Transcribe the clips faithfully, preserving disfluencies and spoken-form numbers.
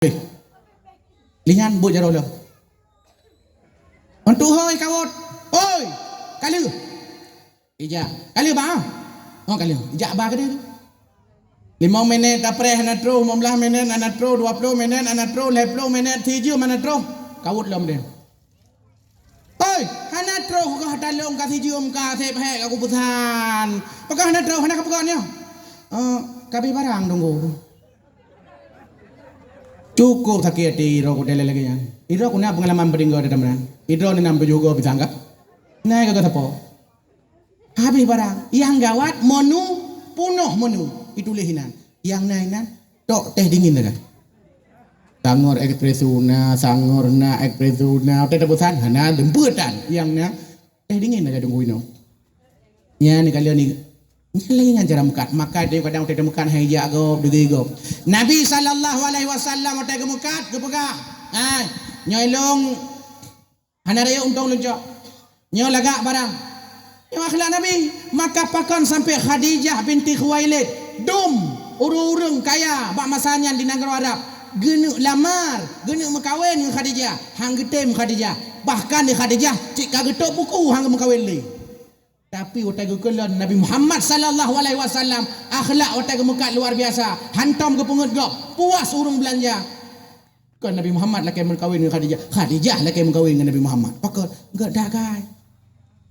Eh. Linyan buet jaroe lom. Untuk hoi kawot. Hoi. Ka lheueh. Ijak. Ka lheueh ba? Oh, ka lheueh. Ijak ba keudeh tu. Limong minit tapreh hana troh, lima belas minit hana troh, dua puluh minit hana troh, lhèe ploh minit, sijeuem hana troh. Kawot lom deh. Hoi, hana troh kah talông ka sijeuem ka seb hek aku peusan. Pakon hana troh, hana kapeugah nyoe? Eh, ka abéh barang tunggu. Cukup sakét até droe ku lagèe nyan. Droe ku na peungalaman beudeungoe dari teumeunan. Droe ni nam tujoh goe bisa anggap. Nah, ka sapo? Habéh barang. Nyang gawat menu, punoh menu. Itulah inan. Nyang na inan, tok teh dingin dah. Sangor espresso na, sangor na espresso na, teh tebusan, hana dempeutan. Nyang na, teh dingin dah tunggu inoe. Nyan ni kalian ni. Nyan lagèe nyan cara meukat. Maka dia kadang teh meukat hai jak gob, deugui gob. Nabi sallallahu alaihi wasallam watèe geumeukat, geupeugah, "Hai, nyoe lôn hana rayeuk untông lôn cok. Nyoe lagak barang." Nyoe akhlak Nabi. Maka pakon sampai Khadijah binti Khuwailid dum ureueng-ureueng kaya bak masa nyan di nanggroe Arab geuneuk lamar, geuneuk meukawen ngon Khadijah, han geutem Khadijah. Bahkan di Khadijah cit ka geutôp buku han geumeukawen lé. Tapi watèe geukeulon Nabi Muhammad sallallahu alaihi wasallam, akhlak watèe geumeukat luar biasa, hantom geupeungeut gob, puas ureueng beulanja. Kon Nabi Muhammad lakèe meukawen ngon Khadijah, Khadijah lakèe meukawen ngon Nabi Muhammad. Pakon? Gèt dak akai.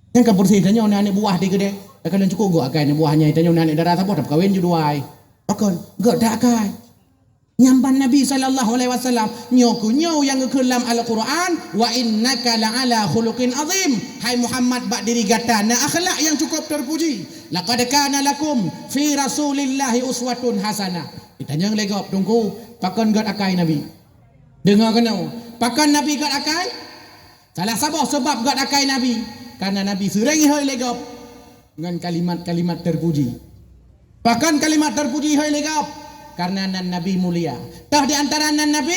Nyang ka beureuséh tanyoe na aneuk buah di keudè. Ka lôn cukôp gèt akai aneuk buah nyan, tanyoe na aneuk dara saboh tapeukawen ju duai. Pakon? Gèt dak akai. Nyang ban Nabi sallallahu alaihi wasallam, nyoe keuh nyoe nyang geukheun lam Al-Quran, "Wa innaka la'ala khuluqin azim." Hai Muhammad, bak diri gata na akhlak nyang cukup terpuji. "Laqad kana lakum fi Rasulillahi uswatun hasanah." Itanyong lé gob, "Teungku, pakon gèt akai Nabi?" Deungoe keunoe, pakon Nabi gèt akai? Salah saboh sabab gèt akai Nabi, karena Nabi seuréng ihôi lé gob ngon kalimat-kalimat terpuji. Pakon kalimat terpuji ihôi lé gob? Karena nan Nabi mulia. Toh di antara nan Nabi,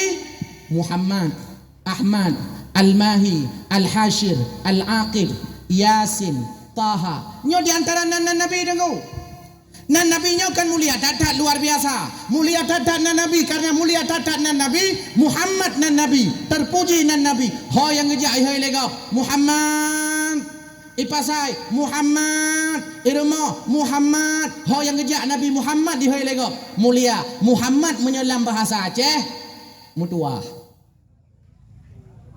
Muhammad, Ahmad, Al-Mahi, Al-Hasyir, Al-Aqib, Yasin, Taha. Nyoe di antara nan, nan Nabi deungoe. Nan Nabi nyoe kan mulia that-that luar biasa. Mulia that-that nan Nabi, karena mulia that-that nan Nabi, Muhammad nan Nabi, terpuji nan Nabi. Ho nyang geujak ihôi lé gob, Muhammad. Ipasai, Muhammad. Irumoh, Muhammad. Ho nyang geujak Nabi Muhammad ihôi lé gob, mulia. Muhammad meunyoe lam bahasa Aceh, meutuwah.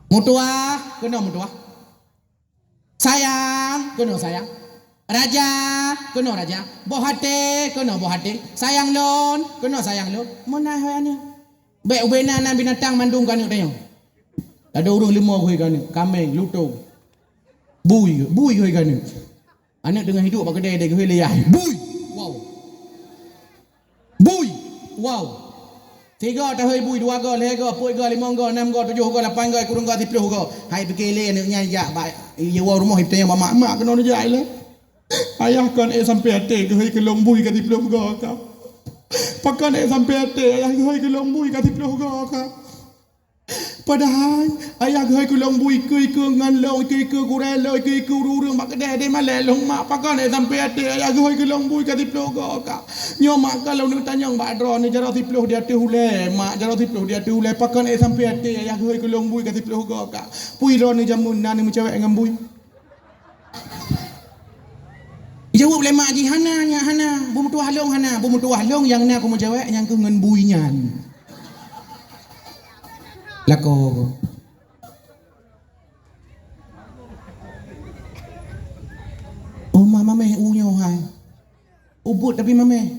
Meutuwah, keunoe meutuwah. Sayang, keunoe sayang. Raja, keunoe raja. Boh até, keunoe boh até. Sayang lôn, keunoe sayang lôn. Meunan hai aneuk. Bèk ubé na, na binatang mandum keu aneuk tanyoe. Ladôm ureueng leumo geuhôi keu aneuk, kaméng, lutông. Bui, bui geuhôi keu aneuk. Aneuk teungoh hidup bak keudè, deh geuhôi lé yah. Bui! Wow! Bui! Wow! Sigoe tahôi bui, dua goe, lhèe goe, peuet goe, limong goe, nam goe, tujoh goe, lapan goe, sikureueng goe, siplôh goe. Hai pike lé aneuk nyan jak bak, iwoe rumoh itanyong bak mak, "Mak, keunoe neujak ilèe?" "Ayah, kon ék sampai até geuhôi keu lôn bui ka siplôh goe ka." "Pakon ék sampai até ayah geuhôi keu lôn bui ka siplôh goe ka?" "Padahai ayah geuhôi keu lôn bui ikeu-ikeu ngon lôn, ikeu-ikeu gurèe lôn, ikeu-ikeu ureueng-ureueng bak keudè, deh malèe lôn, Mak. Pakon ék sampai até ayah geuhôi keu lôn bui ka siplôh goe ka. Nyoe, Mak, ka lôn neutanyong bak droeneuh, jaroe siplôh di ateueh ulèe, Mak, jaroe siplôh di ateueh ulèe. Pakon ék sampai até ayah geuhôi keu lôn bui ka siplôh goe ka? Peue droeneuh jameun na neumeucewek ngon bui?" Jaweueb lé mak jih, "Hana, nyak, hana. Beumeutuwah lôn hana. Beumeutuwah lôn nyang na kumeucewek nyang keuh ngon bui nyan." Lakoe. Oh, ma, mameh u nyoe hai. Ubit tapi mameh.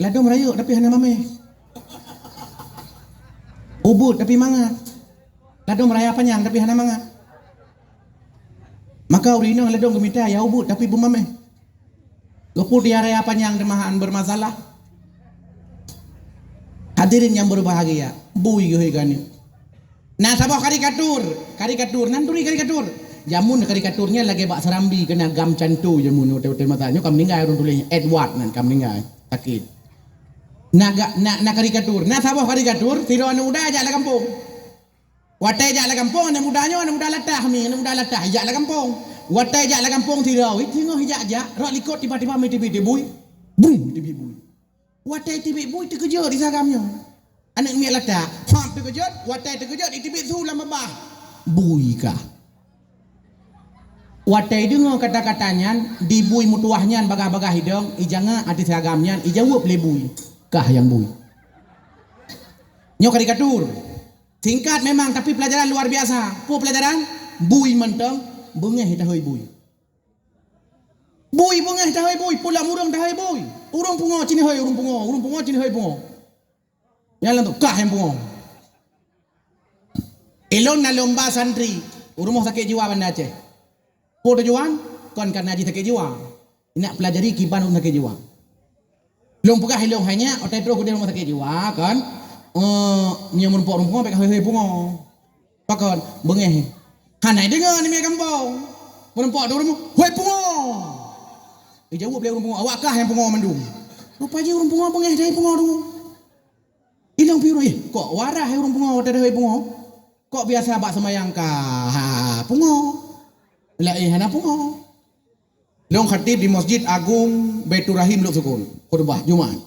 Ladôm rayeuk tapi hana mameh. Ubit tapi mangat. Ladôm raya panyang tapi hana mangat. Maka ureueng inong ladôm geumita ya ubit tapi beumameh. Geupeuet ya raya panyang teuma han bermasalah. Hadirin yang berbahagia, bui geuhôi ganeuk. Na saboh karikatur, karikatur, nan turi karikatur. Jameun karikatur nyan lagèe bak seurambi keunan gam canto jameun, watèe-watèe masa nyoe ka meuninggai ureueng tuléh, Edward nan ka meuninggai, sakét. Na ga-, na, na karikatur, na saboh karikatur, sidroe aneuk muda jak lam gampông. Watèe jak lam gampông, aneuk muda nyoe, aneuk muda latah mi, aneuk muda latah, jak lam gampông. Watèe jak lam gampông sidroe, teungoh jak-jak, rot likot tiba-tiba mi teubiet bui. Brum, teubiet bui. Watèe teubiet bui teukeujot di sagam nyoe. Aneuk miet lata, hop teukeujot, watèe teukeujot, iteubiet su lam babah. Bui kah. Watèe deungö kata-kata nyan, di bui meutuwah nyan bagaih-bagaih idong, ijangak ateueh si agam nyan, ijaweueb lé bui. Kah nyang bui. Nyoe karikatur. Singkat memang, tapi pelajaran luar biasa. Peue pelajaran? Bui mantong, beungéh tahôi bui. Bui beungéh tahôi bui, pulam ureueng tahôi bui. Ureueng pungo cit hôi ureueng pungo, ureueng pungo cit hôi pungo. Nyan lom tu, kah nyang pungo. Ilôn na lomba santri, u rumoh sakét jiwa Banda Aceh. Peue tujuan? Kon kareuna jih sakét jiwa. Nak pelajari kiban ureueng sakét jiwa. Lôn peugah ilôn hai nyak, watèe troh keudeh rumoh sakét jiwa, kan? Eh, meunyoe meurumpok-rumpok, bèk hôi-hôi pungo. Pakon? Beungéh. Hana deungö aneuk miet gampông. Meurumpok di rumoh, "Hôi pungo!" Ijaweueb lé ureueng pungo, "Awak kah nyang pungo mandum." Rupa jih ureueng pungo beungéh dari pungo tu. Ilôn piôh, "Ih, kok waras ureueng pungo watèe hôi pungo? Kok biasa bak seumayang ka ha pungo? Laén hana pungo." Lôn khatib di Masjid Agung Baiturrahim Lhoksukon, khutbah Jumat.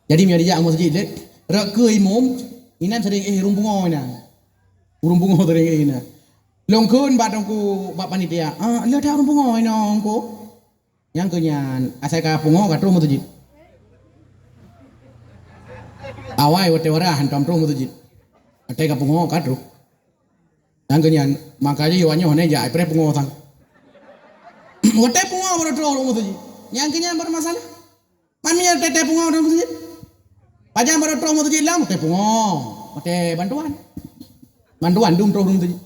Jadi meunyoe dijak u masjid lé, rot keu imum, inan sering éh ureueng pungo inan. Ureueng pungo sering éh inan. Lôn kheun bak teungku, bak panitia, "Ah, le that ureueng pungo inoe, Teungku?" Nyang keu nyan, asai ka pungo ka troh meuseujid. Awai watèe waras hantom troh meuseujid. Watèe ka pungo ka troh. Nyang keu nyan, maka jih awak nyoe hana jak, preh pungo sang. Watèe pungo baru troh lôn meuseujid. Nyang keu nyan baru masalah. Mami watèe pungo troh meuseujid. Pajan baru troh meuseujid lam, watèe pungo. Watèe bantuan. Bantuan dum troh meuseujid.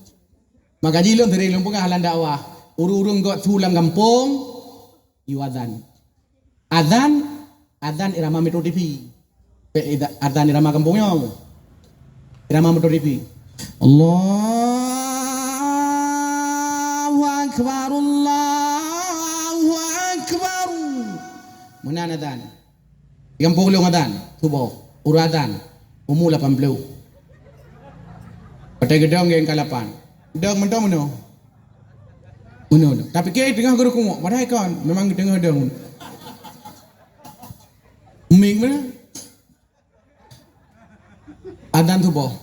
Maka jih lôn sering lôn peugah lam dakwah. Ureueng-ureueng göt su lam gampông, yue azan. Azan, azan irama Metro T V. Pe-, ida-, azan irama gampông nyoe. Irama Metro T V. Allahu Akbar, Allahu Akbar. Meunan azan. Di gampông lôn azan, suboh. Ureueng azan, umu lapan ploh. Watèe geudong geng ka lapan. Dong mantong meunoe. Meunoe. Tapi keu teungoh geurukuk, padahai kon, memang teungoh dong. Mik mana? Azan suboh.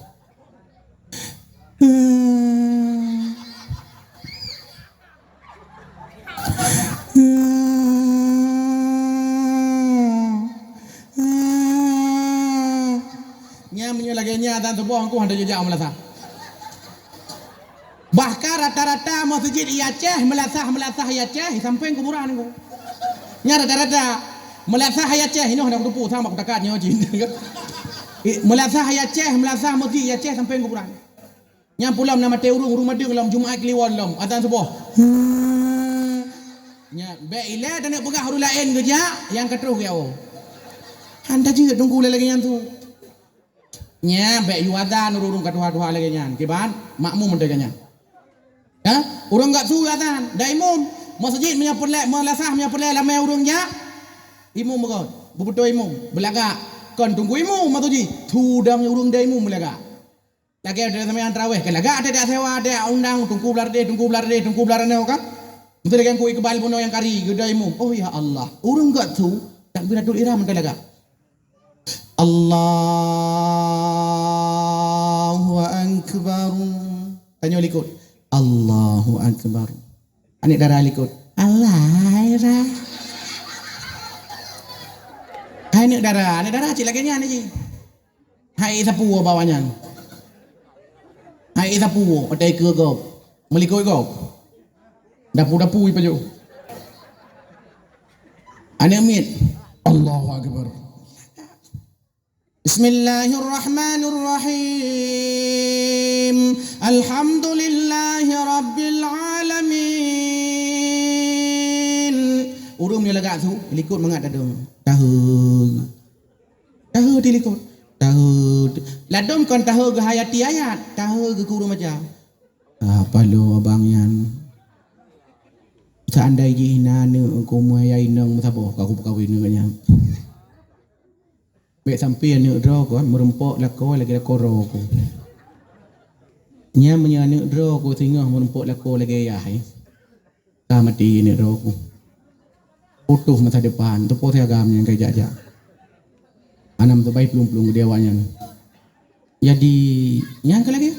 Nyan meunyoe lagèe nyan azan suboh, Teungku hana jijak meulasah. Bahkan rata-rata meuseujid i Aceh, meulasah-meulasah i Aceh, i sampéng kuburan Teungku. Nyan rata-rata meulasah i Aceh, inoe hana kuteupeu sang bak kutakat nyoe cit. Eh, meulasah i Aceh, meulasah meuseujid i Aceh sampéng kuburan. Nyang pulang na maté ureueng, ureueng madeueng lom, Jumat Kliwon lom, azan suboh. Nyan, bèk ilèe taneuk peugah ureueng laén geujak, nyang ka troh geujak. Han tajeuet Teungku lé lagèe nyan su. Nyan, bèk yue azan ureueng-ureueng ka tuha-tuha lagèe nyan. Kiban, makmum mantong nyan. Ha? Ureueng göt su azan, dan imum. Meuseujid meunyoe peureulèe, meulasah meunyoe peureulèe lamé ureueng jak, imum beugöt. Beubeutôi imum, beulagak. Kon teungku imum maksud jih. Su dang ureueng dan imum beulagak. Lagèe watèe seumayang tarawih, kan lagak até dak sewa, até undang, teungku blah reudéh, teungku blah reudéh, teungku blah reudéh, kan? Meusti lagèe Teungku Iqbal bunoe nyang kari, geuda imum. Oh, ya Allah. Ureueng göt su, takbiratul ihram mantong lagak. Allahu Akbar. Tanyoe likot. Allahu Akbar. Aneuk dara likot. Allahu Akbar. Hai aneuk dara, aneuk dara cit lagèe nyan jih. Hai sapu bawah nyan. Hai sapu, watèe keue gob. Meulikot gob. Dapu-dapu ipajoh. Aneuk miet. Allahu Akbar. Bismillahirrahmanirrahim. Alhamdulillahi rabbil alamin. Ureueng meunyoe lagak su, likot mangat tadong. Tahe. Tahe di likot. Tahe. Ladom kon tahe geuhayati ayat. Tahe geukuru macam. Ah, paloe abang nyan. Seandai jih na aneuk keu umai inong meusaboh, ka kupeukawen ngon nyan. Bèk sampoe aneuk droe kon meureumpok lakoe lagèe lakoe droe kon. Nyan meunyoe aneuk droe kon singoh meureumpok lakoe lagèe yah, eh. Ka maté aneuk droe kon. Putôh masa depan, teupoh si agam nyan ka jak-jak. Hana meuteubah plueng-plueng geude awaknyan. Jadi, nyang keu lagèe?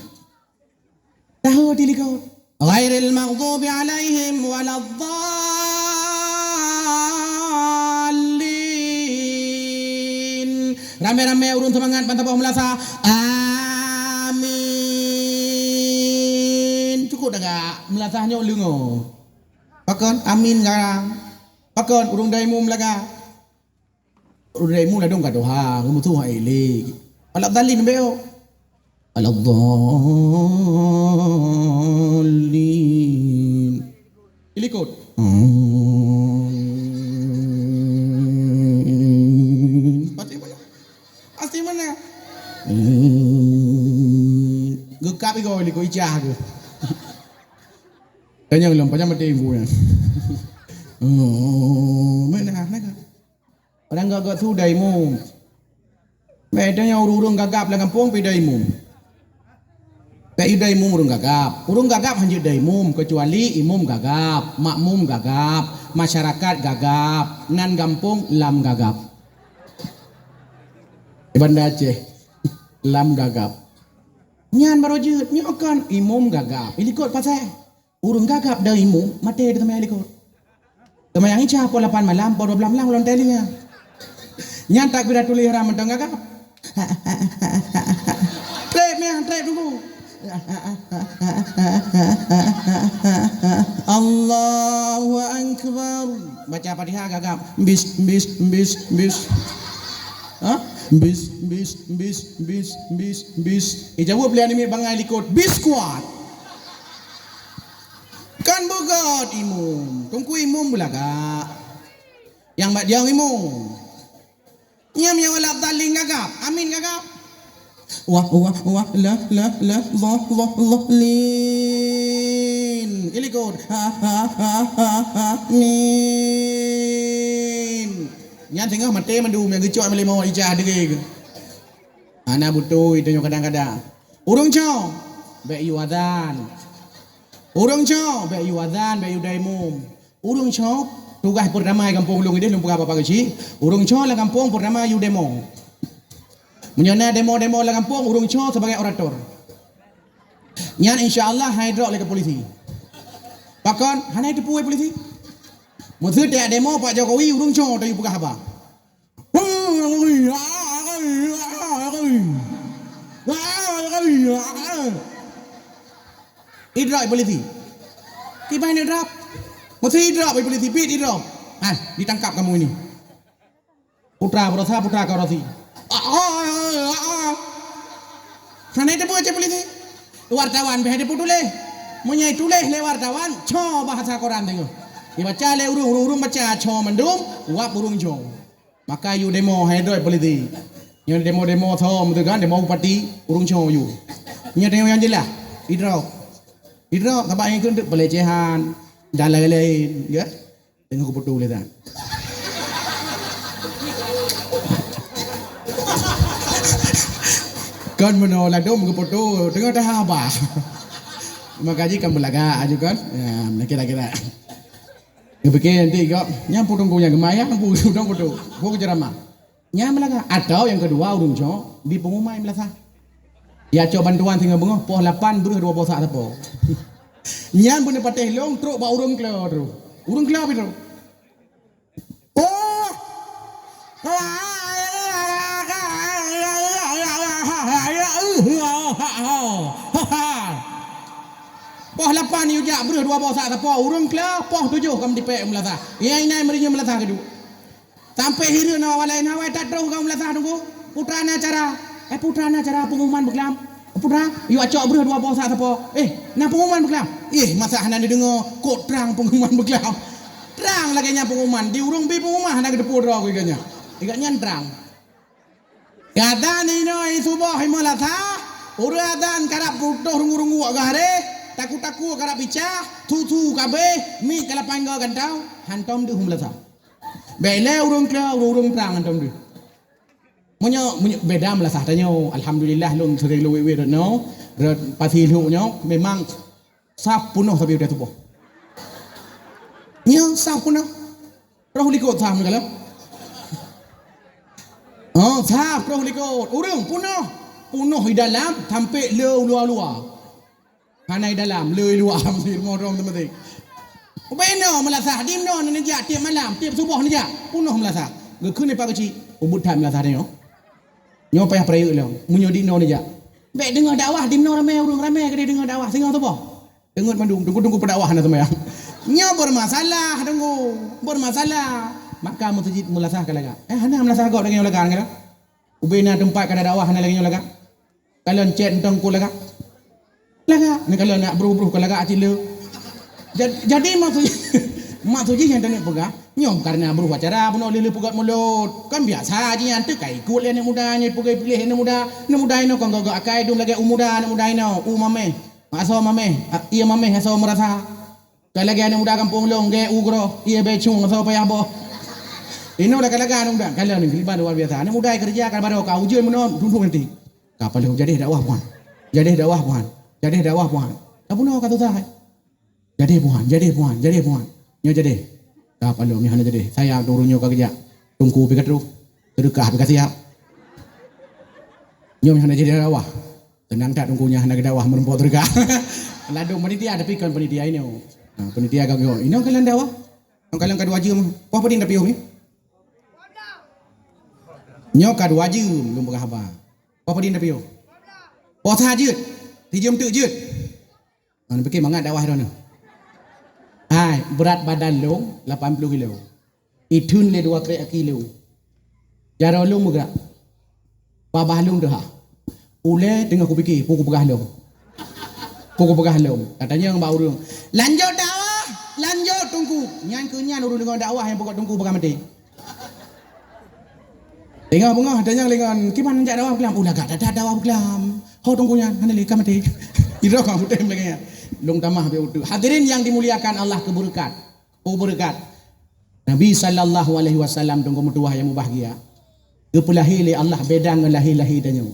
Tahu di likot. Ghairil maghdubi alaihim waladdallin. Ramé-ramé ureueng seumangat ban saboh meulasah. Amin. Cukup dah gak meulasah nyoe leungo. Pakon amin garang. Pakon ureueng daimum laga. Ureueng daimum ladôm ka tuha, geumusoh hai lé. Alat dalin beo. Alat dalin. Ilikot. Pasti mana? Pasti mana? Geukab igo ilikot icah tu. Tanya lom, macam mati ibu nya. Oh, mana? Mana? Orang gagap tu daimum. Beda nyang ureueng-ureueng gagap lam gampông pi daimum. Pi daimum ureueng gagap. Ureueng gagap hanjeuet daimum, kecuali imum gagap, makmum gagap, masyarakat gagap, nan gampông lam gagap. Di Banda Aceh, lam gagap. Nyan baru jeuet, nyoe kan imum gagap. Ilikot pasai. Ureueng gagap daimum maté di teumanyang likot. Teumanyang isya poh lapan malam, poh dua belas malam lôn teulinga. Nyan takbiratul ihram mantong gagap. Trép meh, trép tunggu. Allahu Akbar. Baca Fatihah gagap. Bis, bis, bis, bis. Ha? Bis, bis, bis, bis, bis, bis. Ijaweueb lé aneuk miet bangai likot. Bis kuat. Kan beugöt imum. Teungku imum beulagak. Nyang bak diong imum. Nyam nyang wala dhalin gagap. Amin gagap. Wah, wah, wah, lah, lah, lah, wah, wah, wah, lin. Ilikot. Ha, ha, ha, ha, ha, min. Nyan teungoh maté mandum nyang geucok meulimo ijah degé. Hana beutôi tanyoe kadang-kadang. Ureueng cong, bèk yue azan. Ureueng cong, bèk yue azan, bèk yue daimum. Ureueng cong, tugaih peurtama gampông ulôn idéh lôn peugah bak Pak Geuchik. Ureueng cong lam gampông peurtama yue demo. Meunyoe na demo-demo lam gampông, ureueng cong sibagai orator. Nyan insya Allah han idrop lé keu polisi. Pakon? Hana jiteupeue polisi. Meuseuti demo Pak Jokowi, ureueng cong tayue peugah haba. Idrop polisi. Kiban idrop. Meuseuti idrop polisi, pih idrop. Ah, ditangkap kamu ini. Putra Barosa, putra Korasi. Hana jiteupeue cit polisi. Wartawan bèk jiteupeue tuléh. Meunyoe tuléh lé wartawan, cong bahasa koran teungoh. Dibaca lé ureueng, ureueng-ureueng baca cong mandum, wab ureueng cong. Maka yue demo, hai droe polisi. Nyoe demo-demo som tu kan, demo bupati, ureueng cong yue. Nyoe demo nyang jeulaih, idrop. Idrop, sabab nyang keuneuk pelecehan dan lain-lain, ya. Teungoh kupeutô lé that. Kan meunoe ladôm kupeutô, teungoh tahaba. Maka jih kan beulagak aju kan. Ya, kira-kira. Geupike nanti kok, nyang putong ku nyang geumai, nyang pu-, putong kutu, pu keuceramah. Nyang meulaga. Atau nyang keudua, ureueng cok di pengumuman meulasah. Ya cok bantuan singoh beungoh, poh lapan breuh dua boh sak sapo. Nyan beuneupatéh lôn trok bak ureueng klo terus. Ureueng klo pi terus. Oh! Poh lapan yue jak breuh dua boh sak sapo, ureueng klo poh tujoh ka meutipék meulasah. Nyang inan meurinyueng meulasah keudua. Sampoe hireuen awak laén hawai that troh gam meulasah teungku. Putra na acara. Eh, putra na acara pengumuman beuklam. Putra, yue cok breuh dua boh sak sapo. Eh, na pengumuman beuklam. Eh, masa hana neudeungoe, kok trang pengumuman beuklam. Trang lagèe nyan pengumuman, di ureueng bi pengumuman hana geuteupeue droe keu gobnyan. Di gobnyan trang. Gata ninoe suboh meulasah, ureueng adan karab putôh rungu-rungu wak gare, taku-taku karab picah, thu-thu kabeh, miet ka lapan goe gantau, hantom deuh meulasah. Bèk lé ureueng klo, ureueng trang hantom deuh. Meunyoe, meunyoe beda meulasah tanyoe, alhamdulillah lôn sering lôn wéh-wéh rot nyoe, rot Pasi Lhok nyoe, memang saf peunoh sabe udah tuboh. Nyoe saf peunoh. Roh likot saf meugalak. Oh, saf roh likot. Ureueng peunoh. Punoh i dalam sampai le u luwa-luwa. Hana i dalam, le i luwa, rumoh droe teumaté. Ubé inoe meulasah, di inoe neujak tiep malam, tiep suboh neujak. Punoh meulasah. Geukheun lé Pak Keuchik, ubit that meulasah tanyoe. Nyoe payah peurayeuk lom, meunyoe di inoe neujak. Bèk deungoe dakwah, di inoe ramé ureueng, ramé keudéh deungoe dakwah, singoh suboh. Deungon mandum, teungku-teungku peudakwah hana seumayang. Nyoe beureumasalah, teungku. Beureumasalah. Maka meuseujid meulasah ka lagak. Eh, hana meulasah gob lagèe nyoe lagak, kan? Ubé na teumpat ka dakwah hana lagèe nyoe lagak. Kalon cét eunteung ku lagak. Lagak. Ni kalon na bruh-bruh ka lagak cit le. Jad-, jadi maksud, maksud jih nyang tanyoe peugah, nyoe karena bruh acara bunoe lé-lé peugöt mulod. Kan biasa jih nyan teuka ikut lé aneuk muda nyoe peugah piléh aneuk muda. Aneuk muda inoe kon gok-gok akai dum lagèe u muda aneuk muda inoe. U mamèh. Asoe mamèh, a, ié mamèh asoe meurasa. Ka lagèe aneuk muda gampông lôn, gèt u groe, ié bècung asoe payah boh. Inoe dah ka lagèe aneuk muda, kalon ni, keuriban luar biasa. Aneuk muda keureuja ka baroe ka ujeuen meunan, duduk nanti. Ka paléh jadeh dakwah puan. Jadeh dakwah puan. Jadeh dakwah puan. Ka bunoe ka susah. Jadeh puan, jadeh puan, jadeh puan. Nyoe jadeh. Ka paléh nyoe hana jadeh. Sayang turun nyoe ka geujak. Teungku pi ka troh. Seudeukah pi ka siap. Nyoe hana jadeh dakwah. Teunang that teungku nyan hana geudakwah meurumpok teureugah. Ladôm panitia, tapi kon panitia inoe. Ha, panitia ka geuyue. Inoe kalon dakwah. Nyang kalon ka dua jeuem. Poh padum tapiôh nyoe? Nyoe ka dua jeuem lôn peugah haba. Poh padum tapiôh? Poh sa jeuet. Sijeuem teuk jeuet. Ha, neupike mangat dakwah droeneuh. Hai, brat badan lôn lapan ploh kilo. Itheun lé dua krek aki lôn. Jaroe lôn meugrak. Babah lôn teuhah. Ulèe teungoh kupike, peue kupeugah lom. Peue kupeugah lom. Katanyong bak ureueng, "Lanjut dakwah, lanjut Teungku." Nyan keuh nyan ureueng deungoe dakwah nyang peugah Teungku peugah maté. Teungoh beungoh tanyong lé ngon, "Kiban jak dakwah beukelam?" "Oh, lagak that-that dakwah beukelam." "Ho Teungku nyan?" "Hana lé, ka maté." Idroe ka maté lagèe nyan. Lôn tamah bak uteuk. Hadirin yang dimuliakan Allah, keu beureukat. Peue beureukat? Nabi sallallahu alaihi wasallam, teungku meutuwah nyang mubahgia, geupeulahé lé Allah beda ngon lahé-lahé tanyoe.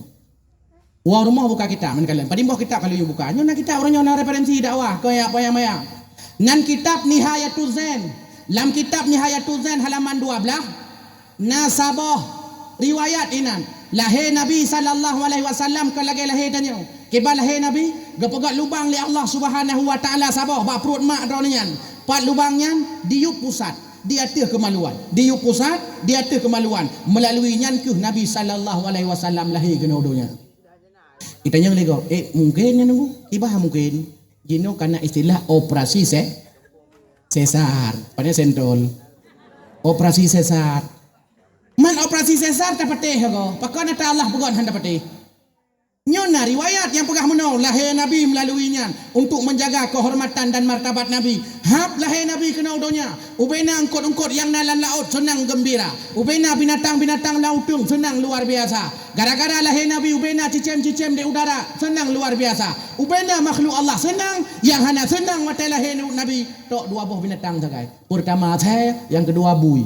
Wah rumoh buka kitab, meukalon padum boh kitab ka lheueh buka. Nyoe na kitab uroe nyoe na referensi dakwah, keu ya payah maya. Nan kitab Nihayatuz Zain. Lam kitab Nihayatuz Zain halaman dua belas, na saboh riwayat inan. Lahé Nabi sallallahu alaihi wasallam kon lagèe lahé tanyoe. Kiban lahé Nabi, geupeugöt lubang lé Allah Subhanahu wa Taala saboh bak pruet mak droeneuh nyan. Pat lubang nyan? Di yup pusat, di ateueh keumaluan. Di yup pusat, di ateueh keumaluan. Meulalui nyan keuh Nabi sallallahu alaihi wasallam lahé keunoe donya. Itanyong lé gob, "Eh, mungken nyan, Teungku?" "Kiban mungken." Jinoe kana istilah operasi se-, sesar. Pane sentol. Operasi sesar. Man operasi sesar tapatéh gob. Pakon ata Allah peugöt han tapatéh. Nyoe na riwayat nyang peugah meunoe, lahé Nabi meulalui nyan untuk menjaga kehormatan dan martabat Nabi. Hab lahé Nabi keunoe donya, ubena eungkot-eungkot nyang na lam laôt seunang geumbira. Ubena binatang-binatang lam uteueng seunang luar biasa. Gara-gara lahé Nabi, ubena cicém-cicém di udara seunang luar biasa. Ubena makhluk Allah seunang, nyang hana seunang watèe lahé Nabi, tok dua boh binatang sagai. Peurtama asèe, nyang keudua bui.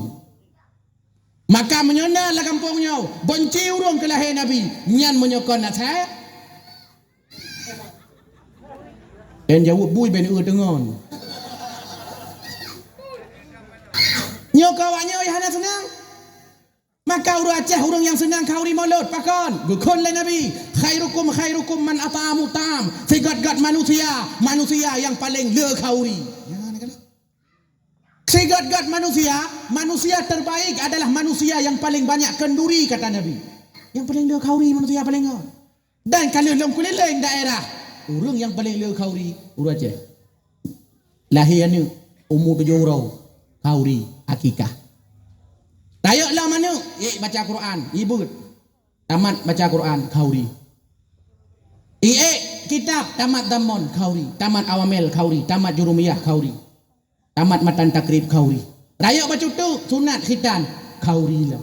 Maka meunyoe na lam gampông nyoe, beunci ureueng keu lahé Nabi, nyan meunyoe kon asèe. Nyang jaweueb bui ben eu teungon. Nyoe keu awak nyoe hana seunang. Maka ureueng Aceh ureueng nyang seunang khauri mulod, pakon? Geukheun lé Nabi, "Khairukum khairukum man at'amu ta'am." Sigöt-göt manusia, manusia nyang paleng le khauri. Nyan na keunan. Sigöt-göt manusia, manusia terbaik adalah manusia yang paling banyak kenduri, kata Nabi. Nyang paleng le khauri manusia paleng göt. Dan ka lheueh lom kulileng daerah, ureueng nyang paleng le khauri, ureueng Aceh. Lahé aneuk, umu tujoh uroe, khauri, akikah. Rayeuk lom aneuk, ék baca Quran, ibeuet. Tamat baca Quran, khauri. Iék kitab, tamat Dhammon, khauri. Tamat Awamel, khauri. Tamat Jurumiyah, khauri. Tamat matan Takrib, khauri. Rayeuk bacut teuk, sunat, khitan, khauri lom.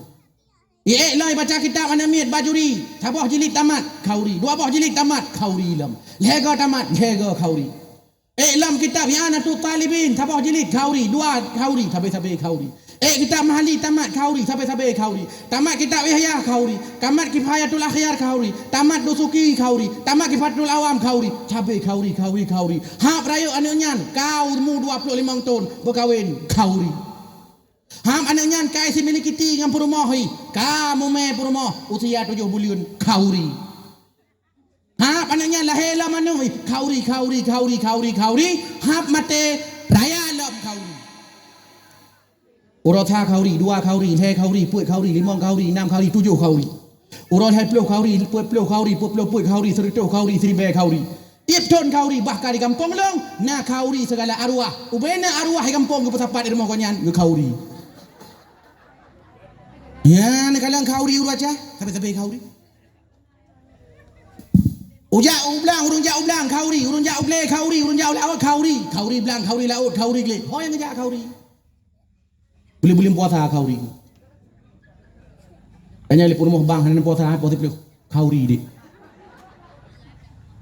Iék lom baca kitab aneuk miet Bajuri, saboh jilid tamat, khauri. Dua boh jilid tamat, khauri lom. Lhèe goe tamat, lhèe goe khauri. Ék lom kitab I'anatut Talibin, saboh jilid khauri, dua khauri, sabe-sabe khauri. Ék kitab Mahalli tamat khauri, sabe-sabe khauri. Tamat kitab Ihya khauri, tamat Kifayatul Akhyar khauri, tamat Dusuki khauri, tamat Kifayatul Awam khauri, sabe khauri, khauri, khauri. Hab rayeuk aneuk nyan, ka umu dua ploh limong thon, beukawen, khauri. Hab aneuk nyan ka isi milikiti ngon peurumoh hi, ka mumè peurumoh, usia tujoh buleuen, khauri. Lahé lom aneuk, khauri, khauri, khauri, khauri, khauri, hab maté raya lom khauri. Uroe sa khauri, dua khauri, lhèe khauri, peuet khauri, limong khauri, nam khauri, tujoh khauri. Uroe lhèe ploh khauri, peuet ploh khauri, peuet ploh peuet khauri, sireutoh khauri, siribèe khauri. Tiep thon khauri, bahkan di gampông lôn na khauri sigala arwah. Ubena arwah di gampông geupeusapat di rumoh gobnyan geukhauri. Nyan kalon khauri ureueng Aceh, sabe-sabe khauri. Ujak u blang, ureueng jak u blang, khauri, ureueng jak u glé, khauri, ureueng jak u laôt, khauri, khauri blang, khauri laôt, khauri glé. Ho nyang jak khauri. Buleuen-buleuen puasa khauri. Tanya lé peurumoh bang, hana puasa, puasa ploh. Khauri deh.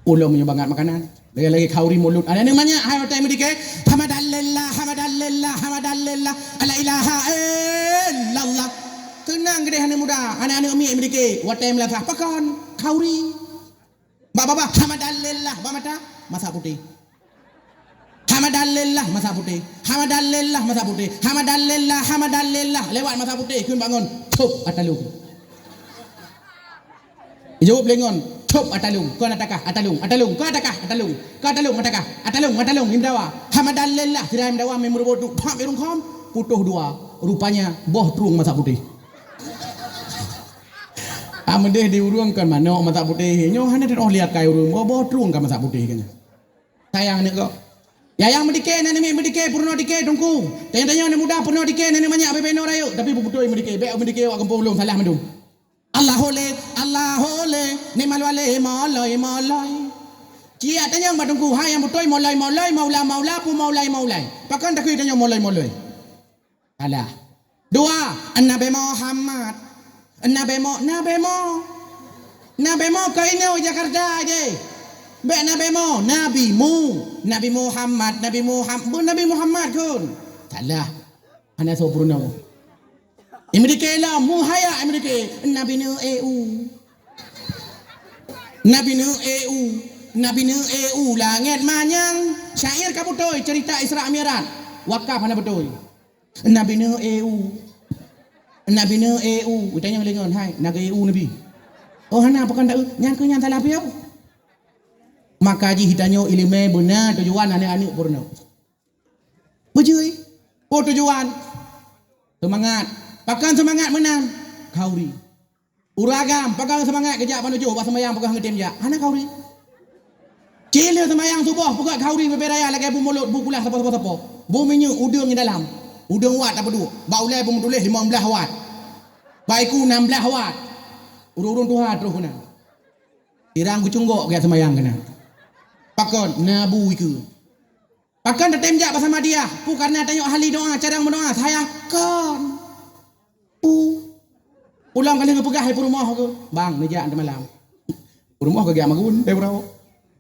Ulôn meunyoe bangat makanan. Lagi-lagi khauri mulut. Ada ni banyak hai watèe meudike. Hamadalillah, hamadalillah, hamadalillah. La ilaha illallah. Teunang keudeh aneuk muda, aneuk-aneuk miet meudike. Watèe meulasah pakon khauri. Bak babah, hamadalillah, bak mata, masak putéh. Hamadalillah, masak putéh. Hamadalillah, masak putéh. Hamadalillah, hamadalillah, lewat masak putéh, kheun bangon, cop atalung. Jaweueb lé ngon, cop atalung, kon atakah, atalung, atalung, kon atakah, atalung, kon atalung, atakah, atalung, atalung, imdawa. Hamadalillah, sira imdawa, mé meuruboh tu, pham irung khom, putôh dua. Rupanya, boh trueng masak putéh. Ah, meudeh di ureueng kan manok masak putéh. Nyoe hana teuh lihat kai ureueng, boh-boh trueng ka masak putéh kan. Sayang aneuk kok. Ya nyang meudike, na namiet meudike, peurunoe dike, Teungku. Tanyoe-tanyoe aneuk muda peurunoe dike, na namiet manyak bebe noe rayeuk, tapi beubeutôi meudike. Bèk meudike awak gampông lôn salah mandum. Allah oleh, Allah oleh, ni malu aleh moloi, moloi. Ciyak tanyong bak Teungku, hai nyang beutôi moloi, moloi, maula, maula, pu maulai, maulai. Pakon takheun tanyoe moloi, moloi. Salah. Dua, Nabi Muhammad. Nabi Mo, Nabi Mo. Nabi Mo keu inoe Jakarta je. Bèk Nabi Mo, Nabi Mu. Nabi Muhammad, Nabi Muham-, bu Nabi Muhammad kheun. Salah. Hana soe peurunoe. Imdike lom, muhaya imdike. Nabi Nuh eu. Nabi Nuh eu. Nabi Nuh eu langèt manyang. Syair ka beutôi cerita Isra Mi'raj. Wakaf hana beutôi. Nabi Nuh eu. Nabi Nuh eu. Geutanyong lé ngon, "Hai, na geu-eu Nabi?" "Oh, hana, pakon ta-eu?" Nyan keuh nyan salah piôh. Maka jih tanyoe ileumèe beuna tujuan aneuk-aneuk peurunoe. Beujeuet. Oh, tujuan. Seumangat. Pakon seumangat meunan? Khauri. Ureueng agam, pakon seumangat geujak bak nujoh, bak seumayang peugah ngon tem jak. Hana khauri. Cit lheueh seumayang suboh, peugah khauri bubé raya lagèe bu mulod, bu kulah sapo-sapo-sapo. Bu minyeuk udeueng di dalam. Udeueng wat tapeuduek. Bak ulèe bu meutuléh limong blaih wat. Bak iku nam blaih wat. Ureueng-ureueng tuha troh keunan. Sirang geucunggok geujak seumayang keunan. Pakon? Na bu ikeue. Pakon tatem jak bak Samadiyah? Pu kareuna tanyoe ahli doa, carông meudoa, sayang kon. Pu. Ulôn ka lheueh geupeugah lé peurumoh keuh, "Bang, neujak teumalam." Peurumoh ka geujak magun, lé uroe.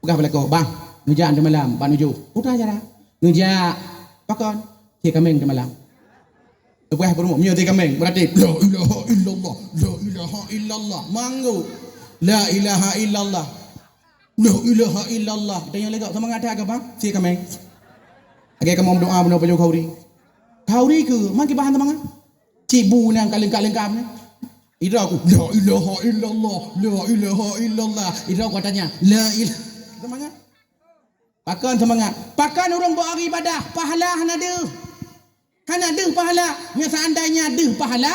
Peugah bak lakoe, "Bang, neujak teumalam, bak nujoh." Peue cara? Neujak. Pakon? Sie kaméng teumalam. Peugah peurumoh, "Meunyoe sie kaméng, berarti la ilaha illallah, la ilaha illallah." Manggu. La ilaha illallah. La ilaha illallah. Tanyong lé gob, seumangat that kah, Bang? Sie kaméng. Lagèe kamoe meudoa bunoe pajoh khauri. Khauri keuh, man kiban seumangat. Cit bu nyang ka leungkap-leungkap nyan. Idroe ku, "La ilaha illallah, la ilaha illallah." Idroe ku tanya, "La il-," seumangat. Pakon seumangat? Pakon ureueng beu-o ibadah, pahala hana deuh. Hana deuh pahala. Nyoe seandainya deuh pahala,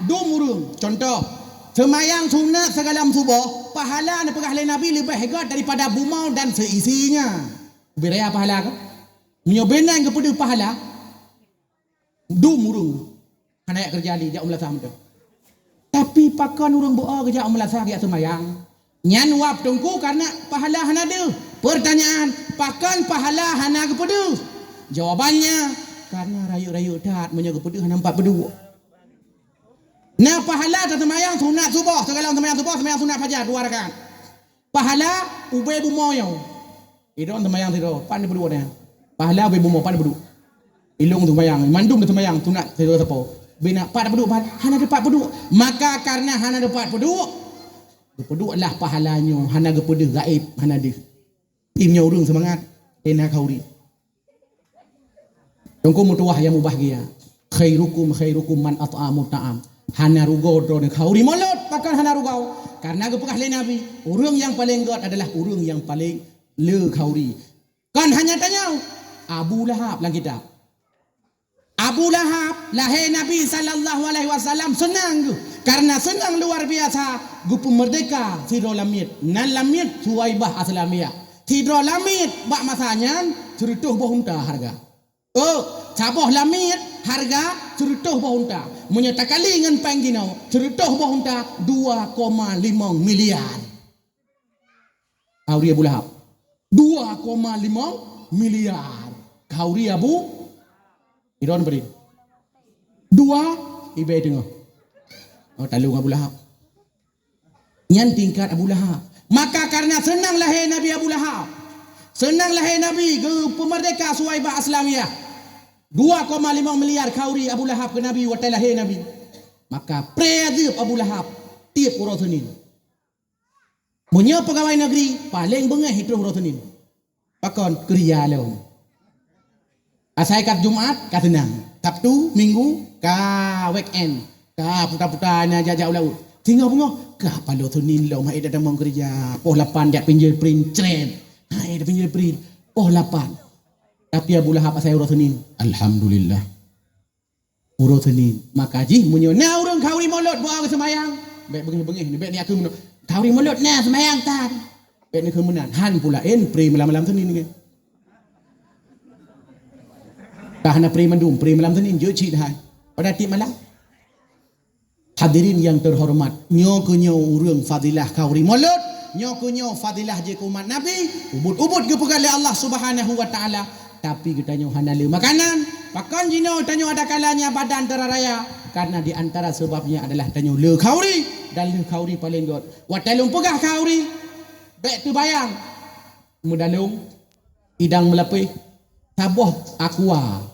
dum ureueng. Contoh, seumayang sunat sigohlom suboh, pahala neupeugah lé Nabi leubeh göt daripada bumoe dan seisinya. Ubé raya pahala kah? Meunyoe beunan geupeudeuh pahala, dum ureueng. Hana jak keureuja lé, jak u meulasah mantong. Tapi pakon ureueng beu-o geujak u meulasah geujak seumayang? Nyan wab Teungku kareuna pahala hana deuh. Peurtanyaan, pakon pahala hana geupeudeuh? Jawabannya, kareuna rayeuk-rayeuk that meunyoe geupeudeuh hana meupat peuduek. Na pahala taseumayang sunat suboh, sigohlom seumayang suboh, seumayang sunat fajar dua rakaat. Pahala ubé bumoe nyoe. Idong seumayang sidroe, pat neupeuduek nyan. Pahala ubé bumoe, pat neupeuduek. Ilong seumayang, mandum seumayang sunat sidroe sapo. Bina pat neupeuduek, pat hana teupat peuduek. Maka kareuna hana teupat peuduek, geupeudueklah pahala nyoe, hana geupeudeuh, gaéb, hana deuh. Tim nyoe ureueng seumangat, ena khauri. Teungku meutuwah nyang mubahgia. Khairukum khairukum man at'amu ta'am. Hana rugoe droeneuh khauri mulod, pakon hana rugoe? Karena geupeugah lé Nabi, ureuëng nyang paleng gét adalah ureuëng nyang paleng le khauri. Kon hanya tanyoe, Abu Lahab lam kitab. Abu Lahab lahé Nabi sallallahu alaihi wasallam seunang geuh, karena seunang luar biasa, geupeumeurdeka sidroe lamiet, nan lamiet Suwaibah Aslamiyah. Sidroe lamiet bak masa nyan sireutoh boh unta harga. Oh, saboh lamiet harga sireutoh boh unta. Meunyoe takali ngon péng jinoe, sireutoh boh unta dua koma limong miliar. Khauri Abu Lahab. Dua koma limong miliar. Khauri Abu Iron Brin. Dua ibai teungoh. Oh, talong Abu Lahab. Nyan tingkat Abu Lahab. Maka karena seunang lahé Nabi Abu Lahab, seunang lahé Nabi geupeumeurdeka Suwaibah Aslamiyah. Dua koma limong miliar khauri Abu Lahab keu Nabi watée lahé Nabi. Maka pré azeub Abu Lahab tiep uroe Seunin. Meunyoe peugawai negeri, paleng beungéh troh uroe Seunin. Pakon? Keurija lom. Asai ka Jumat ka seunang, Sabtu, Minggu ka weekend, ka puta-puta na jak-jak u laôt. Singoh beungoh ka paloe Seunin lom, hai dah tamong keurija. Poh lapan jak pinjeuet print, cret. Hai dah pinjeuet print. Poh lapan. Tapi Abu Lahab asai uroe Seunin, alhamdulillah. Uroe Seunin. Maka jih meunyoe na ureuëng khauri mulod beu seumayang, bék beungéh-beungéh, bék neukheun meunan. Khauri mulod na seumayang tan. Bék neukheun meunan. Han pula en pre malam-malam Seunin nyan. Ka hana pre mandum, pre malam Seunin jeuet cit hai. Pada tiep malam. Hadirin yang terhormat, nyoe keuh nyoe ureuëng fadilah khauri mulod, nyoe keuh nyoe fadilah jeuet keu umat Nabi, ubit-ubit geupeugah lé Allah Subhanahu wa Taala. Tapi geutanyoe hana le makanan. Pakon jinoe tanyoe ada kalanya badan teuraraya? Karena di antara sebabnya adalah tanyoe le khauri, dan le khauri paleng gét. Watée lôn peugah khauri, bék teubayang meudalong, idang meulapéh, saboh aqua,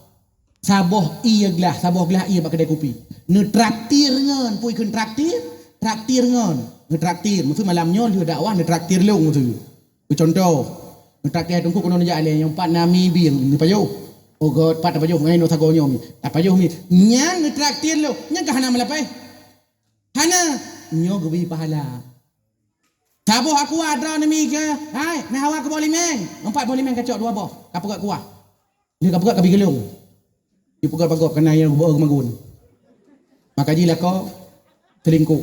saboh ié glah, saboh glah ié bak keudée kupi. Neutraktir ngon, peue kheun traktir? Traktir ngon. Neutraktir, maksud malam nyoe lheueh dakwah neutraktir lôn maksud. Keu contoh, neutraktir hai teungku keunoe neujak lé nyang pat na mi bieng, neupajoh. Oh God, pat tapajoh ngai nyoe sagoe nyoe mi. Tapajoh mi. Nyan neutraktir lôn, nyan ka hana meulapéh. Hana, nyoe geubri pahala. Saboh aqua droeneuh mi keu, hai, na hawa keu boh limeng. Empat boh limeng kacok dua boh, kapeugét kuah. Lheueh kapeugét kabi geulong. Dipeugét bak gob keunan nyang geuboh keu magun. Maka jilakoe selingkuh.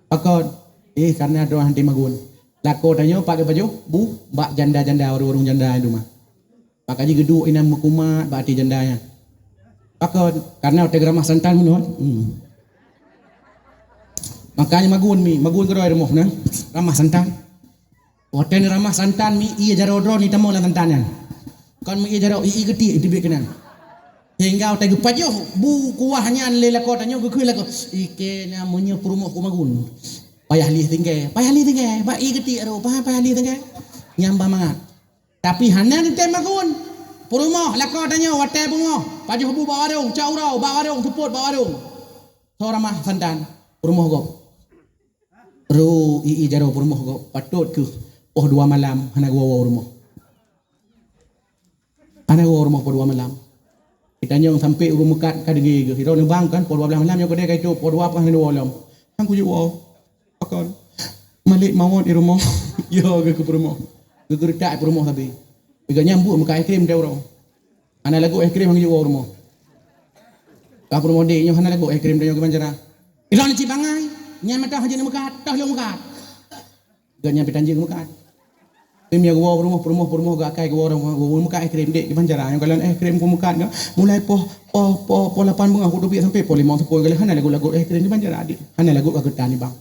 Pakon? Eh, karena droe hana magun. Lakoe tanyoe pat geupajoh, bu, bak janda-janda, warong-warong janda di rumah. Maka jih geuduek inan meukumat bak até janda nyan. Pakon? Karena watée geuramah santan meunoe. Hmm. Makanya magun mi, magun keudroe rumoh na. Ramah santan. Watée neuramah santan mi ié jaroe droe ni tamong lam santan nyan. Kon mi ié jaroe, ié geutik teubiet keunan. Sehingga watée geupajoh bu kuah nyan lé lakoe tanyoe geukheun lakoe. Ike na meunyoe peurumoh ku magun. Payah lih tinggai, payah lih tinggai. Bak ié geutik aro, payah, payah lih tinggai. Nyang ba mangat. Tapi hana neutem magun. Peurumoh lakoe tanyoe watée beungoh, pajoh bu bak warong, cok uroe bak warong, seupôt bak warong. Soe ramah santan, peurumoh gob. Ro i, i jaroe peurumoh gob, patot keuh poh dua malam hana geuwoe-woe u rumoh. Hana geuwoe u rumoh poh dua malam. Geutanyong sampoe ureuëng meukat ka deungoe geuh. Sidroe neubang kan, poh dua belas malam nyoe keudeh ka itôp, poh dua pih hana woe lom. Han kujeuet woe. Pakon? Malik mawöt di rumoh. Yo, geuh keu peurumoh. Geuh geureutak peurumoh sabe. Geuh nyang buet meukat es krim teuh uroe. Hana lagot es krim han geujeuet woe u rumoh. Ka peurumoh dek nyoe hana lagot es krim teuh nyoe kiban cara. Ilôn cit bangai. Nyan mantong hana jeuet neumeukat, toh lôn meukat. Geuh nyan pih tan jeuet meukat. Pih meunyo geuwoe u rumoh, peurumoh, peurumoh geuh akai geuwoe u rumoh, geuwoe meukat es krim dek kiban cara. Nyoe kalon es krim ku meukat nyoe. Mulai poh, poh, poh, poh lapan beungoh kuteubiet sampoe poh limong seupôt galeh hana lagot-lagot es krim kiban cara dek. Hana lagot ka geutan nibak.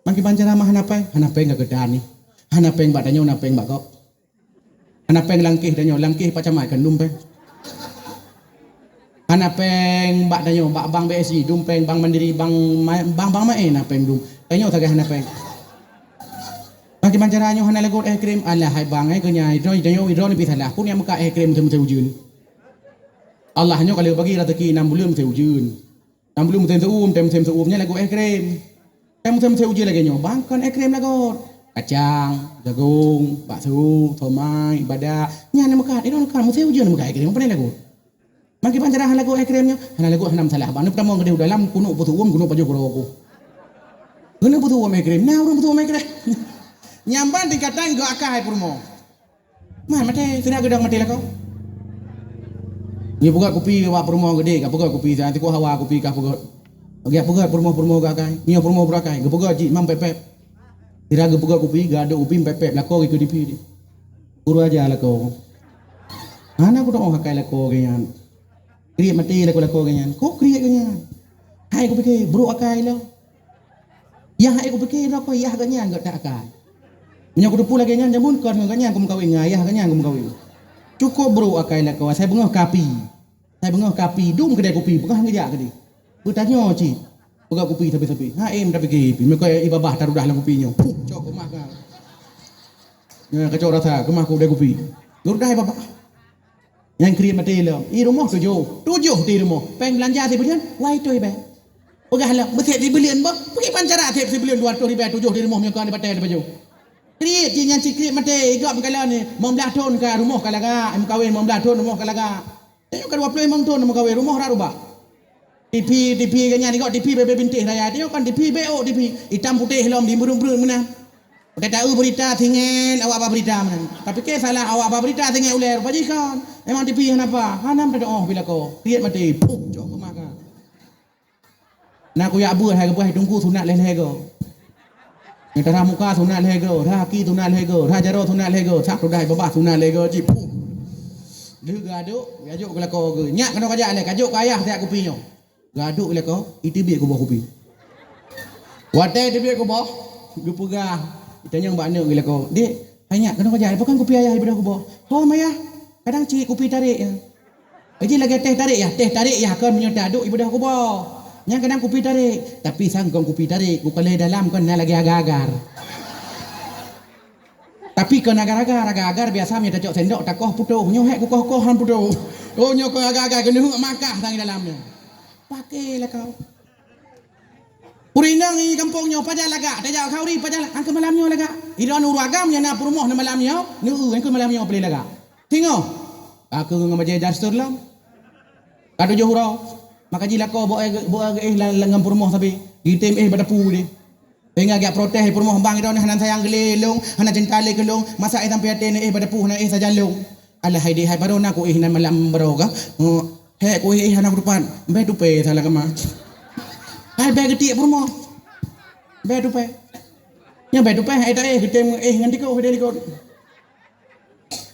Mangke bancara mah hana péng, hana péng ka geutanyoe. Hana péng bak tanyoe, hana péng bak gob. Hana péng langkéh tanyoe, langkéh Pak Camat kan dum péng. Hana péng bak tanyoe, bak bank B S I dum péng, bank Mandiri, bank ma-, bank, bank maén hana péng dum. Tanyoe sagai hana péng. Mangke bancara nyoe hana lagot es krim, alah hai bang, eh, keu nyan, droe, tanyoe, droe ni pih salah. Peue nyang meukat es krim meuteumé ujeuen. Allah nyoe ka lheueh bagi raseuki nam buleuen meuteumé ujeuen. Nyang belom musém seu'uem, tém musém seu'uem nyan lagot es krim. Tém musém-musém ujeuen lagèe nyoe, bang kon es krim lagot. Kacang, jagong, bakso, somai, badak, nyan meukat. Inong meukat, musém ujeuen meukat es krim, pane lagot. Mangke bancara hana lagot es krim nyoe, hana lagot hana masalah. Bang, ni peutamong keudeh u dalam, keuneuk peuseu'uem, keuneuk pajoh keudroe ku. Keuneuk peutuwö mé krém, na ureuëng peutuwö mé krém. Nyang ban tingkatan geuakai peurumoh. Man maté, sira geudong maté lakoe. Nyoe peugah kupi bak peurumoh geude, ka peugah kupi, sa teuku hawa kupi ka peugah. Geujak peugah peurumoh-peurumoh geuakai. Nyoe peurumoh beurakai, geupeugah jih mam pép-pép. Sira geupeugah kupi, gadôk kupi pép-pép, lakoe geukeue dipi. Guru aja lakoe. Hana kudoh akai lakoe geuh nyan. Kriet maté lakoe-lakoe geuh nyan. Ko kriet geuh nyan. Hai kupike, brok akai lom. Yah hai kupike droe ko yah geuh nyan geuh tak akai. Meunyoe kuteupeue lagée nyan jameun kon ngon geuh nyan kumeukawen ngon ayah geuh nyan kumeukawen. Cukôp brok akai lakoe, asai beungoh kapi. Asai beungoh kapi, dum keudai kupi, beungoh han geujak keudeh. Beutanyoe cit. Peugah kupi sabe-sabe. Ha em tapike pi, meuko ié babah tarudah lam kupi nyoe. Puh, cok keumah ka. Nyoe kacok rasa, keumah ku dai kupi. Geurudah ié babah. Nyang kriet maté lom. I rumoh tujoh. Tujoh di rumoh. Péng beulanja sibuleuen, wai toi bèe. Peugah lom, beusép sibuleuen boh. Pakriban cara sép sibuleuen dua ratus ribèe tujoh di rumoh meunyoe kon di batèe di bajôh. Kriet jih nyan cit kriet maté, i gob meukalon ni, limong blaih thon ka rumoh ka lagak, meukawen limong blaih thon rumoh ka lagak. Tanyoe ka dua ploh limong thon meukawen, rumoh rot rubah. Tipi, tipi geuh nyan, i gob tipi bèe-bèe bintéh raya, tanyoe kon tipi bèe ôk tipi, itam putéh lom di meureun-meureun meunan. Watèe ta-eu beurita singèt awak ba beurita meunan. Tapike salah awak ba beurita singèt ulèe rupa jih kon. Memang tipi hana apa, hana meuteudeuh pih lakoe. Kriet maté, puh, cok keumah ka. Na kuyak beuet hai geupeugah teungku sunat lhèe-lhèe goe. Nyang tarah muka sunat lhèe goe, rhah aki sunat lhèe goe, rhah jaroe sunat lhèe goe, sak tudah babah sunat lhèe goe cit, puh. Lheueh geuaduk, geuaduk keu lakoe geuh. Nyak keunoe kajak lé, kajok keu ayah siat kupi nyoe. Geuaduk ilée lakoe, iteubiet kuboh kupi. Watée iteubiet kuboh, geupeugah, itanyong bak aneuk ilée lakoe, "Dek, hai nyak, keunoe kajak, pakon kupi ayah ibeudôh kuboh?" "Hom ayah, kadang cit kupi tarek nyan." "Iji lagée teh tarek yah, teh tarek yah kon meunyoe teuaduk ibeudôh kuboh. Nyan kadang kupi tarek, tapi sang kon kupi tarek, kukalon dalam kon na lagée agar-agar." Tapi kon agar-agar, agar-agar biasa meunyoe tacok sendok takoh putôh, nyoe hék kukoh-koh han putôh. Oh, nyoe kon agar-agar keuneuk makah sang dalam nyoe. Pake lakoe. Ureueng inong i gampông nyoe pajan lagak, tajak khauri pajan lagak, angkeu malam nyoe lagak. Idong ureueng agam nyang na peurumoh na malam nyoe, neu angkeu malam nyoe peureulée lagak. Singoh. Ka keu ngon bajée daster lom. Ka tujoh uroe. Maka jilakoe boh, boh éh lam, lam peurumoh sabe. Jitem éh bak dapu deh. Sehingga geujak protes di peurumoh, "Bang, droeneuh hana sayang keu lé lôn, hana cinta lé keu lôn, masa éh sampoe até neuéh bak dapu hana éh sajan lôn." "Alah hai dek, hai baroe na kuéh nan malam baroe kah?" "Oh, hék kuéh éh hana kutupat." "Bèe tupée salah keumah." "Hai bèe geutiek peurumoh." "Bèe tupée." Nyang bèe tupée hai taéh geutem éh ngon dikeue, hai deh likot.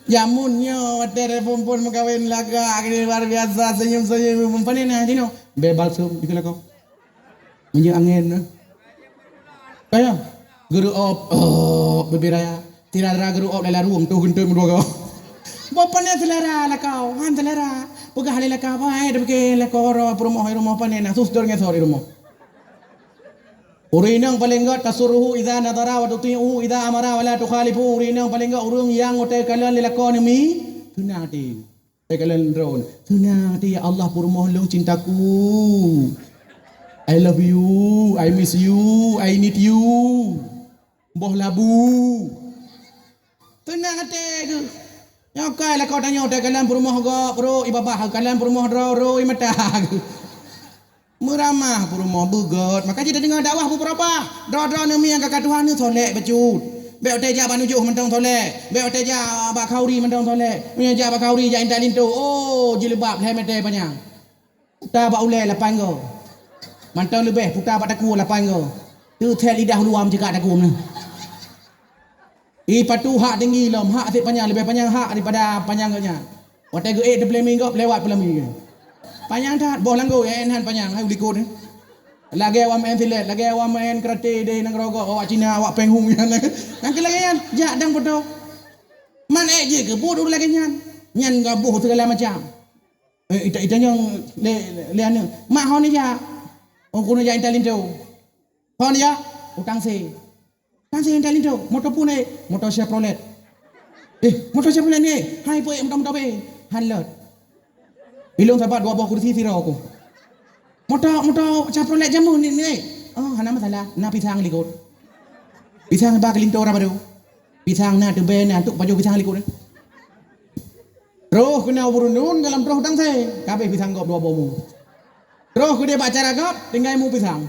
Jameun nyoe watée phon-phon meukawen lagak luar biasa, senyum-senyum, pane na jinoe. Bèe balsem dikeue lakoe. Meunyoe angén na. Kaya, geureuop, oh, bibir raya. Sira-sira geureuop lé larueng, toh geunteuen meudua goe. Boh pane seulera lakoe, han seulera. Peugah lé lakoe, "Wahai, tapike lakoe ro peurumoh, rumoh pane na, sus dor ngesor di rumoh." Ureueng inong paleng gét, "Tasurruhu idza nadhara wa tuti'uhu idza amara wa la tukhalifu." Ureueng inong paleng gét ureueng nyang watée kalon lé lakoe neumi, seunang até. Watée kalon droe, seunang até, "Ya Allah, peurumoh lôn cintaku. I love you, I miss you, I need you." Boh labu. Seunang até geuh. Nyoe kai lakoe tanyoe watée kalon peurumoh gob, ro i babah, kalon peurumoh droe, ro i mata geuh. Meuramah peurumoh beugét, maka jih tadeungoe dakwah beubeurubah. Droe-droe neumi nyang ka ka tuha neusolek bacut. Bék watée jak bak nujoh mantong solek. Bék watée jak bak khauri mantong solek. Meunyoe jak bak khauri jak intat linto, oh, jilbab lhée mètè panyang. Puta bak ulée lapan goe. Mantong leubeh puta bak takue lapan goe. Teuthét lidah luwa meucikak takue meunan. Ih, patu hak tinggi lom, hak sit panyang, leubeh panyang hak daripada panyang geuh nyan. Watée geuék teupeuleumeue gob lewat peuleumeue geuh. Panyang that, boh langgôi, eh, nan panyang, hai u likot ni. Lagée awak maén silet, lagée awak maén karate di nanggroe gob, awak Cina, awak Peng Hu nyan. Nyang keu lagée nyan, jak dang putôh. Man ék jih keu buet ureueng lagée nyan. Nyan gaboh sigala macam. Eh, ita-, itanyong lé, lé aneuk, "Mak, ho neujak?" "Oh, keuneuk jak intat linto." "Ho neujak?" "Utang sé." "Utang sé intat linto? Moto peue neuék?" "Moto Chevrolet." "Eh, moto Chevrolet neuék? Hai peue moto-moto bé?" "Han lôt." Ilôn sabat dua boh kursi sidroe ku. "Moto, moto Chevrolet jameun neuék?" "Oh, hana masalah, na pisang likot." Pisang ba keu linto rab baru. Pisang na teubèe na, tuk pajoh pisang likot. Troh keunoe Bureunun, goh lom troh Tangsé, ka abéh pisang gob dua boh mu. Troh keudeh bak cara gob, tinggai mu pisang.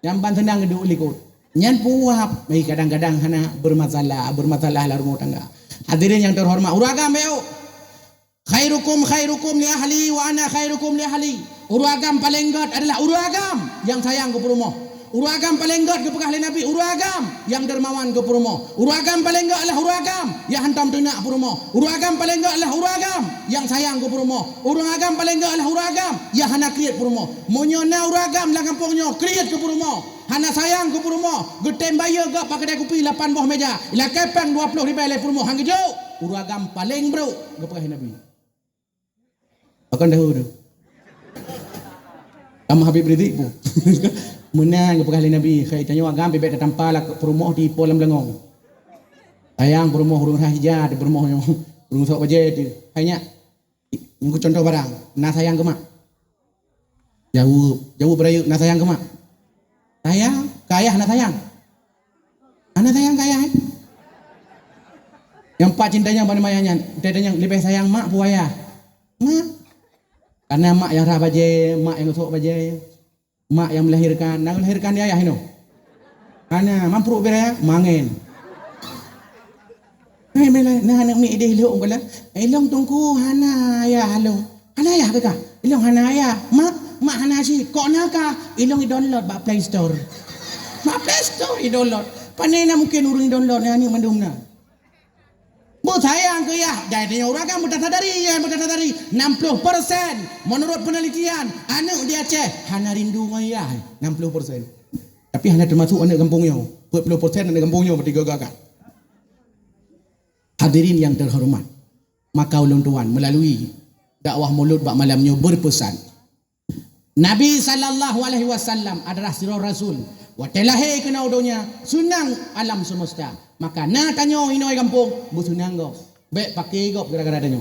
Nyang ban seunang duek likot. Nyan puap. Eh, kadang-kadang hana bermasalah, bermasalah lam rumoh tangga. Hadirin nyang teuhoreumat, ureueng agam beu. Khairukum khairukum li ahli wa ana khairukum li ahli. Ureueng agam paleng gét adalah ureueng agam nyang sayang keu peurumoh. Ureueng agam paleng gét geupeugah lé Nabi, ureueng agam nyang dermawan keu peurumoh. Ureueng agam paleng gét adalah ureueng agam nyang hantom teunak peurumoh. Ureueng agam paleng gét adalah ureueng agam nyang sayang keu peurumoh. Ureueng agam paleng gét adalah ureueng agam nyang hana kriet peurumoh. Meunyoe na ureueng agam lam gampông nyoe kriet keu peurumoh, hana sayang keu peurumoh, geutem bayeue gop bak keudè kupi lapan boh meja, ilakèe péng dua ploh ribèe lé peurumoh han geujok, ureueng agam paleng brôk, geupeugah Nabi. Pakon dahulu tu. Kamu Habib Rizik pun. Meunan geupeugah lé Nabi, "Hai tanyoe agam bèk tatampa lah keu peurumoh di po lam leungong. Sayang peurumoh ureueng rhah ija di peurumoh nyoe. Ureueng sok bajèe tu. Hai nyak, nyoe contoh barang. Na sayang keu mak?" Jaweueb, jaweueb beurayeuk, "Na sayang keu mak?" "Sayang, keu ayah na sayang." "Hana sayang keu ayah, eh?" Nyang pat cinta nyan bak nyan, cinta nyan leubeh sayang mak peue ayah? Mak. Karena mak nyang rhah bajèe, mak nyang sok bajèe, mak nyang melahirkan, na melahirkan di ayah inoe? Hana, man pruet bira, mangen. Hai, meunan, na aneuk miet ideh lhok, "Ilong teungku hana ayah lôn." "Hana ayah keu kah?" "Ilong hana ayah." "Mak?" "Mak hana cit." "Kok na kah?" "Ilong i-download bak Play Store." "Bak Play Store i-download?" "Pane na mungken ureueng i-download nyan aneuk mandum na." Beusayang keu yah, jadi tanyoe ureueng agam beutasadari, ya, beutasadari. Enam puluh persen menurut penelitian, aneuk di Aceh hana rindu ngon yah, enam puluh persen. Tapi hana teumasuk aneuk gampông nyoe. Peuet ploh persen aneuk gampông nyoe berarti gagah. Hadirin yang terhormat, maka ulôn tuan melalui dakwah Mulod bak malam nyoe berpesan, Nabi sallallahu alaihi wasallam adalah sidroe rasul. Watèe lahé keunoe donya, seunang alam semesta. Maka na tanyoe inoe gampông, beuseunang gob. Bèk paké gob gara-gara tanyoe.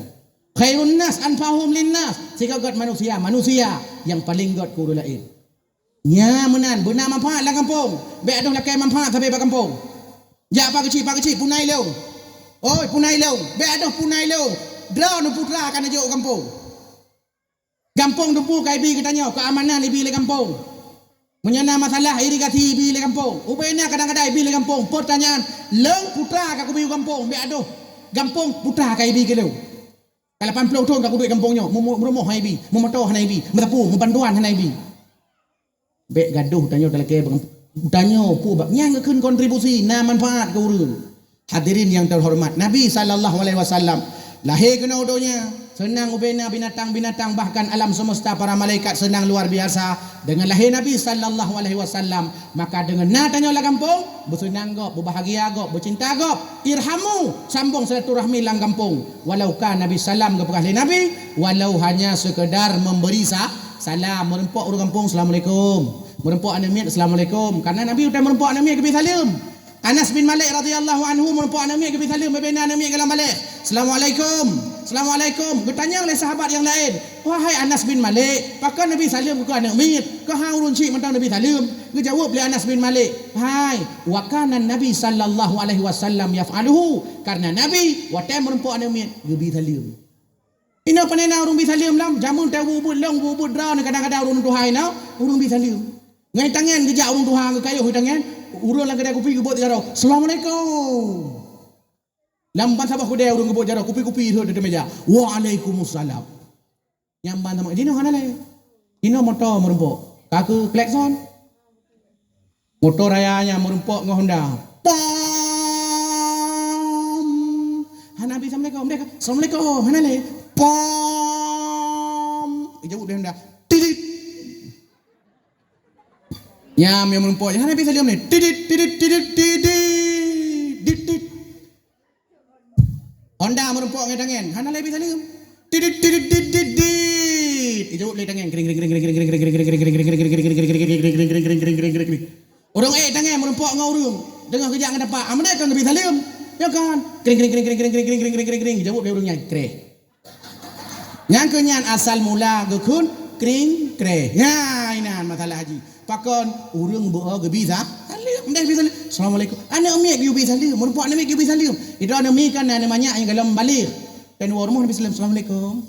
Khairun nas anfa'uhum linnas, sigoe gét manusia, manusia nyang paleng gét keu ureueng laén. Nyan meunan, beuna manfaat lam gampông. Bèk adoh lakèe manfaat sabe bak gampông. Jak pak keuchik, pak keuchik, puna ilông. Oi, puna ilông. Bèk adoh puna ilông. Droeneuh putra ka neujok u gampông. Gampông teumpu ka ibi geutanyoe, keuamanan ibi lé gampông. Meunyoe na masalah irigasi ibi lé gampông. Ubena kadang-kadang ibi lé gampông. Peurtanyaan, lôn putra ka kubi u gampông, bèk adoh. Gampông putra ka ibi keu lôn. Ka lapan ploh thon ka kuduek gampông nyoe, mu-, mu-, meurumoh hana ibi, meumoto hana ibi, meusapeue, meubantuan hana ibi. Bèk gadoh tanyoe talakèe bang-, tanyoe peue bak nyang geukheun kontribusi na manfaat keu ureueng. Hadirin yang terhormat, Nabi sallallahu alaihi wasallam lahé keunoe donya, seunang ubena binatang-binatang, bahkan alam semesta para malaikat seunang luar biasa dengan lahé Nabi sallallahu alaihi wasallam. Maka deungon na tanyoe lam gampông, beuseunang gob, beubahagia gob, beucinta gob. Irhamu, sambong silaturahmi lam gampông. Walau ka Nabi salam geupeugah lé Nabi, walau hanya sekedar memberi sa-, salam. Meureumpok ureueng gampông, "Assalamualaikum." Meureumpok aneuk miet, "Assalamualaikum." Karena Nabi utai meureumpok aneuk miet geubi saleuem. Anas bin Malik radhiyallahu anhu meureumpok aneuk miet geubi saleuem, bubena aneuk miet geulam balèe. "Assalamualaikum. Assalamualaikum." Geutanyong lé sahabat nyang laén, "Wahai Anas bin Malik, pakon neubi saleuem keu aneuk miet? Keuhang ureueng chik mantong neubi saleuem?" Geujaweueb lé Anas bin Malik, "Hai, wa kana Nabi sallallahu alaihi wasallam yaf'aluhu." Karena Nabi watèe meureumpok aneuk miet geubi saleuem. Inoe pane na ureueng bi saleuem lam? Jameun teuh ubit-ubit lôn, ubit-ubit droeneuh kadang-kadang ureueng tuha inoe, ureueng bi saleuem. Ngon tangan geujak ureueng tuha geukayôh tangan, ureueng lam keudè kupi geubeuet jaroe, "Assalamualaikum." Lam ban saboh keudè ureueng geubeuet jaroe, kupi-kupi rhot di meja. "Waalaikumsalam." Nyan ban sama jinoe hana lé. Jinoe moto meureumpok. Ka keu klakson. Moto raya nyan meureumpok ngon Honda. Pom! Hana bi assalamualaikum. Dia, "Assalamualaikum." Hana lé. Pom! Ijaweueb lé Honda. Tidit. Nyan nyang meureumpok. Hana bi saleuem lé. Tidit, tidit, tidit, tidit. Dit, dit. Honda meureumpok ngon tangan, hana lé bi saleuem. Tidit, tidit, dit, dit, dit. Ijaweueb lé tangan. Kring, kring, kring. Ureueng ék tangan meureumpok ngon ureueng. Deungoe geujak ngon tapak. Amanai kon geubi saleuem. Ya kan? Kring, kring, kring. Ijaweueb lé ureueng nyan. Kreh. Nyang keu nyan asal mula geukheun kring kreh. Nyan inan masalah jih. Pakon ureueng beu geubi sa-, saleuem, meunan geubi saleuem. "Assalamualaikum." Aneuk miet geubi saleuem, meureumpok aneuk miet geubi saleuem. Itu aneuk miet kan aneuk manyak nyang golom baligh. Dan dua rumoh neubi saleuem, "Assalamualaikum."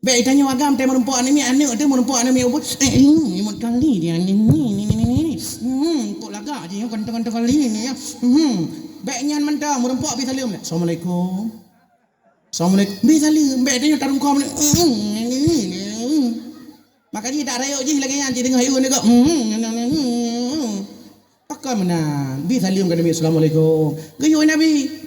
Bèk tanyoe agam teuh meureumpok aneuk miet, aneuk teuh meureumpok aneuk miet ubit. Eh, ini, imut kali dia ni, ni, ni, ni, ni, ni. Hmm, kok lagak jih, kantong-kantong kali ni ya. Hmm, bèk nyan mantong, meurumpok bi saleuem. Assalamualaikum. Assalamualaikum. Bi saleuem, bèk tanyong tarungkôm. Hmm. Maka jih dak rayeuk jih lagèe nyan, jih teungoh yue ni kok. Hmm. Pakon meunan, bi saleuem keu Nabi, "Assalamualaikum." Geuyue Nabi.